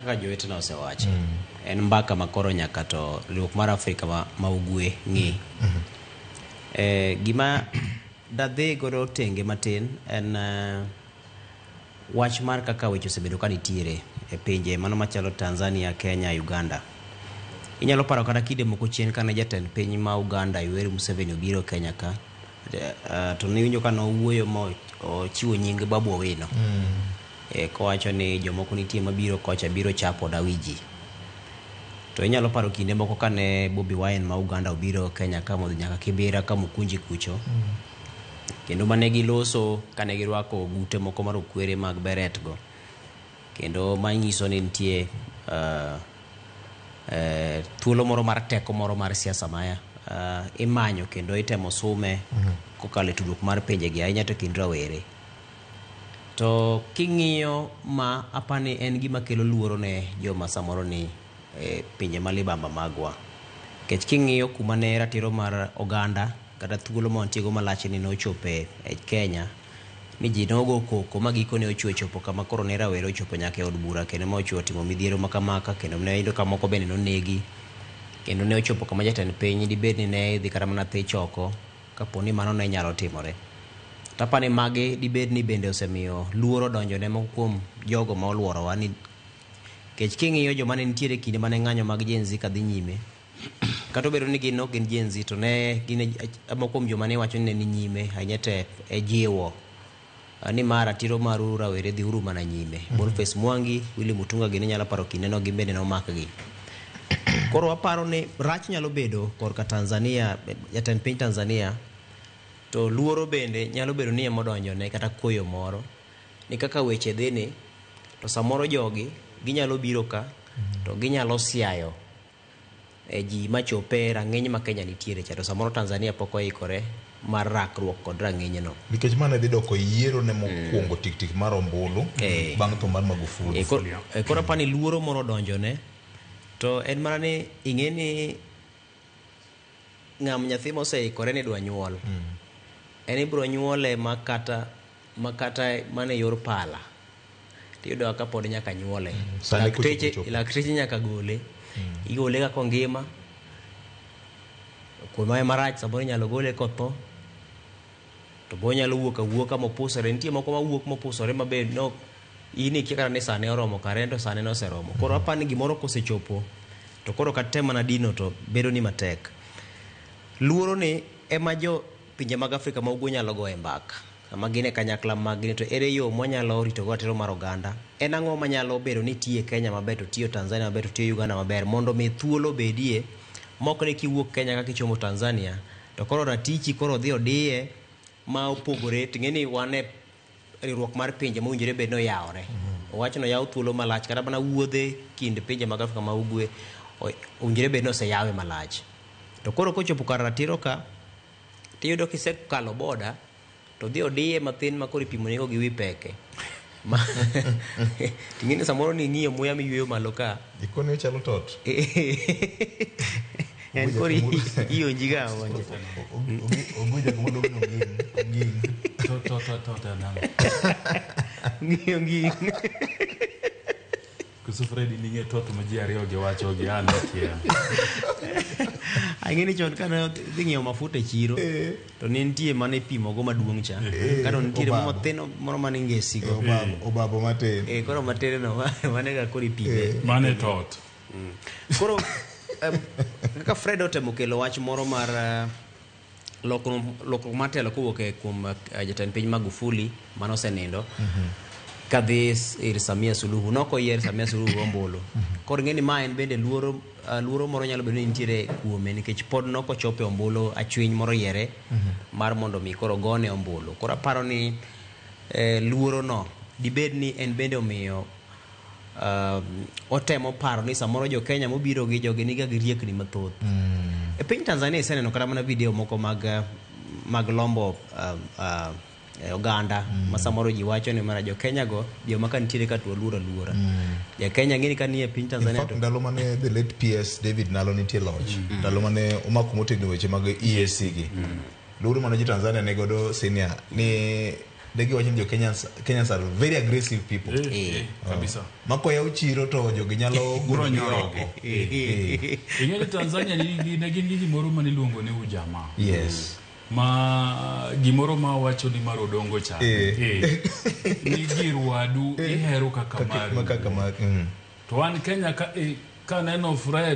Kaka jowetena osewacho, en mbaka ma koro nyaka to riwruok mar Afrika ma Ugwe ng'i. Gima dadhi godo tenge matin en wach mar kaka weche osebedo ka nitiere e pinje mano machalo Tanzania, Kenya, Uganda. Inyalo paro kata kinde moko chien kane jatend piny ma Uganda Yoweri Museveni obiro Kenya ka, to niwinjo ka nowuoyo ma ochiwo nying Babu Owino. Kowacho ni jomoko nitie mabiro kocha biro chapo da wi ji. To inyalo paro kinde moko kane Bobi Wine ma Uganda obiro Kenya ka modhi nyaka Kibera ka Mukunji kucho. Kendo mane giloso kane girwako ogute moko marokwere mag beret go. Kendo manyiso ni nitie thuolo moro mar teko moro mar siasa ma imanyo kendo itemo sume kokalo e tudruok mar pinje gi ahinya to kind rawere. To king'iyo ma apani en gima kelo luoro ne joma samoro ni e pinje ma libamba magwa. Nikech king'iyo kuma ne ratiro mar oganda kata thuolo ma wantie go malach ni nochope e Kenya ni ji nogo koko ma gikone ochwe chopo kama koro ne rawere ochopo nyaka e od bura kendo ma ochwe otimo midhiero ma kamaka kendo ne iyudo ka moko bende nonegi kendo ne ochopo kama jatend piny dibed ni ne idhi kata mana thich oko kapo ni mano ne nyalo timore. To apani magi dibed ni bende osemiyo luoro odonjo ne moko kuom jogo ma oluorowa ni nikech king'iyo joma ne nitiere kinde mane ng'anyo mag Gen Z kadhi nyime kata obedo ni gin ok gin Gen Z to ne gin moko kuom joma ne wacho ni ne ni nyime ahinya te e jiwo ni ma ratiro maru rawere dhiuru mana nyime. Boniface Mwangi, Willy Mutunga gini nyalo paro kindeno gin bende nomakgi. Koro waparo ni rach nyalo bedo korka Tanzania, jatend piny Tanzania to luoro bende nyalo bedo ni emodonjone kata koyo moro ni kaka weche dhi ni to samoro jogi ginyalo biro ka to ginyalo siayo e ji machope rang'iny ma Kenya nitiere cha to samoro Tanzania pok oikore mar rakruok kod rang'inyno. Nikech ma ne dhi doko yiero ne mokwongo tik tik mar ombulu bang' tho mar Magufuli. Koro apani luoro moro odonjone to en mana ni ing'e ni ng'am nyathi moseikore ni dwa nyuol en ibiro nyuole makata mana e yor pala tiyudo ka pod nyaka nyuole. Lakteche nyaka gole. Igole kaka ongima. Kuom marach samoro inyalo gole kotho. To bo nyalo wuok awuoka mopusore. Nitie moko mawuok mopusore mabe no in ikia kata ni sane oromo kare to sane noseromo. Koro apani gimoro kosechopo to koro kata tem mana dino to bedo ni matek. Luoro ni ema jo pinje mag Afrika ma ugwe nyalo goye mbaka. Sama gin e kanyakla mag to ere yo mwanyalo rito go ratiro mar oganda. En ang'o manyalo bedo ni tiyo e Kenya maber to tiyo Tanzania maber to tiyo Uganda maber mondo mi thuolo obedie mok ni kiwuok Kenya kaka ichomo Tanzania to koro ratichi koro dhi odiye ma opogore ting'e ni wan e riwruok mar pinje mowinjore bed ni oyawore. Owach ni oyaw thuolo malach kata mana wuodhe kind pinje mag Afrika ma ugwe owinjore bed ni oseyawe malach. To koro kochopo kar ratiro ka tiyudo kisekalo boda to dhi odiye mathin ma koro ipimonego gi wi peke. Ting'e ni samoro ni ing'iyo muya miyweyo malo ka. Gikone ochalo tot. En koro ionji ga aonja. Oguja kuma dong' onging'. Onging'. To nang'o? Ng'iyo nging'. Koso Freddy ning'e tot ma ji ariyo gi wacho gi an akia. Ang'e ni chon kane dhi ng'iewo mafuta e chiro to ne nitie mane ipimo go maduong' cha. Kata nitiere moro mathin moro mane ingesi go. Obabo matin. Koro matin no mane ga koro ipime. Mane tot. Koro kaka Fred otemo kelo wach moro mar lokruok mar telo kowuok e kuom jatend piny Magufuli mane osenindo kadhi ir Samia Suluhu. Nok oyier Samia Suluhu ombulu. Koro ing'e ni ma en bende luoro moro nyalo bedo ni nitiere kuome nikech pod nok ochopo e ombulu achwiny moro yiere mar mondo mi koro gone ombulu. Koro aparo ni luoro no dibed ni en bende omiyo otemo paro ni samoro jo Kenya mobiro gi jogi niga gi riekni mathoth. E piny Tanzania iseneno kata mana video moko mag lombo oganda ma samoro ji wacho ni mana jo Kenya go joma ka nitiere ka to luoro aluora. Ja Kenya ng'eni ka nie piny Tanzania In fact, ndalo mane the late PS David Nalo nitie loch, ndalo mane omako motegno weche mag EAC gi. Luoro mane jo Tanzania ne godo senior ni De giwacho ni jo Kenyans, Kenyans are very aggressive people. Kabisa. Ma koyaw chiro to jogi nyalo Bro golo gi nyoro. oko. Eh. Ing'e ni Tanzania ne gin gi gimoro maniluongo ni ujamaa. Yes. Ma gimoro ma wacho ni mar Odongo cha. Ni gir wadu ihero kaka mari. Ma kaka mar. To an Kenya ka kaneno Fred